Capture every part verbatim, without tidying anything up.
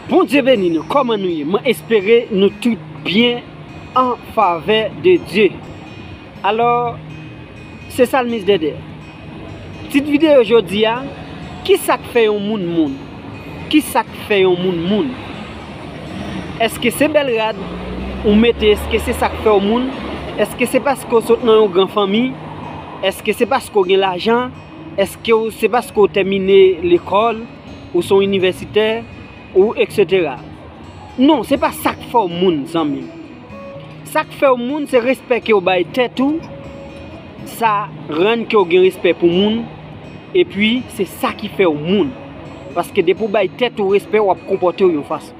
Bondye beni nou, kòman nou ye? Mwen espere nou tout byen an favè de Dye. Alò, se Salmis Dèdè. Tit videyo jodi a, ki sa k fè yon moun moun? Ki sa k fè yon moun moun? Èske se bèl rad ou mete, èske se sa k fè w moun? Èske se paske w sot nan yon gran fanmi? Èske se paske w gen lajan? Èske w, se paske w tèmine lekòl, ou se yon inivèsitè, ou etsetera? Non, se pa sa k fè w moun, zanmi m. Sa k fè w moun, se respè ke w bay tèt ou. Sa rann ke w gen respè pou moun. Epi, se sa ki fè w moun. Paske depi w bay tèt ou respè, w ap konpòte w yon fason.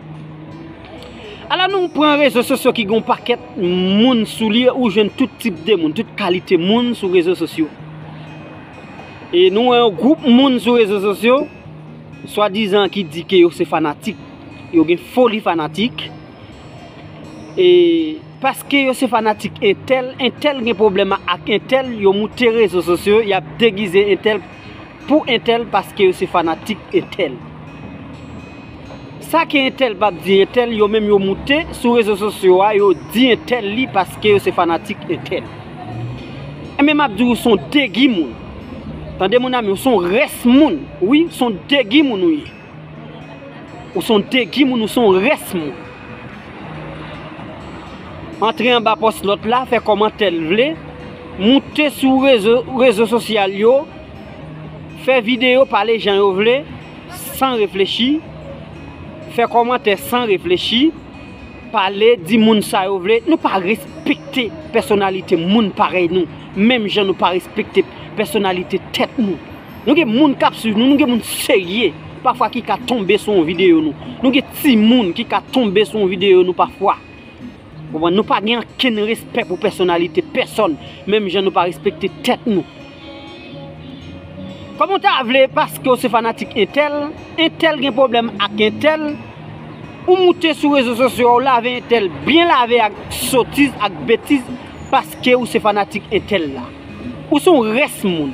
Ala nou pran rezo sosyo ki gen yon pakèt moun sou li, ou jwenn tout tip de moun, tout kalite moun sou rezo sosyo. E nou wè yon gwoup moun sou rezo sosyo, swadizan ki di ke yo se fanatik, yo gen foli fanatik. E paske yo se fanatik entèl, entèl gen pwoblèm ak entèl, yo moute rezo sosyo, y ap degize entèl pou entèl paske yo se fanatik entèl. Sa ke entèl p ap di entèl, yo menm yo moute sou rezo sosyo a, yo di entèl li paske yo se fanatik entèl. Enben, m ap di w, w se yon degi moun. Tande, mon ami, w se yon rès moun. Wi, w se yon degi moun ou ye. Ou se yon degi moun, ou se yon rès moun. Antre anba pòs lòt la, fè kòmantè l vle, moute sou rezo, rezo sosyal yo, fè videyo, pale jan yo vle, san reflechi, fè kòmantè san reflechi, pale, di moun sa yo vle. Nou pa respekte pèsonalite moun parèy nou, menm jan nou pa respekte pèsonalite tèt nou. Nou gen moun k ap swiv nou, nou gen moun serye, pafwa ki ka tonbe sou yon videyo nou. Nou gen timoun ki ka tonbe sou yon videyo nou pafwa. Konprann? Nou pa gen ankenn respè pou pèsonalite pèsòn, menm jan nou pa respekte tèt nou. Kòman w ta vle, paske w se fanatik entèl, entèl gen pwoblèm ak entèl, ou moute sou rezo sosyo a, ou lave entèl, byen lave ak sotiz, ak betiz, paske ou se fanatik entèl la. Ou se yon rès moun.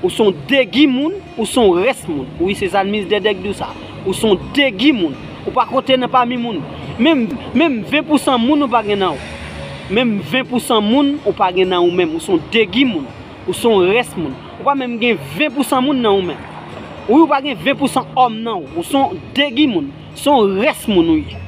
Ou se yon degi moun, ou se yon rès moun. Wi, se Salmis Dèdè k di w sa. Ou se yon degi moun. Ou pa konte nan pami moun. Menm, menm ven pousan moun ou pa gen nan ou. Menm ven pousan moun ou pa gen nan ou menm. Ou se yon degi moun. Ou se yon rès moun. Ou pa menm gen ven pousan moun nan ou menm. Wi, ou pa gen ven pousan òm nan ou. Ou se yon degi moun. Se yon rès moun ou ye.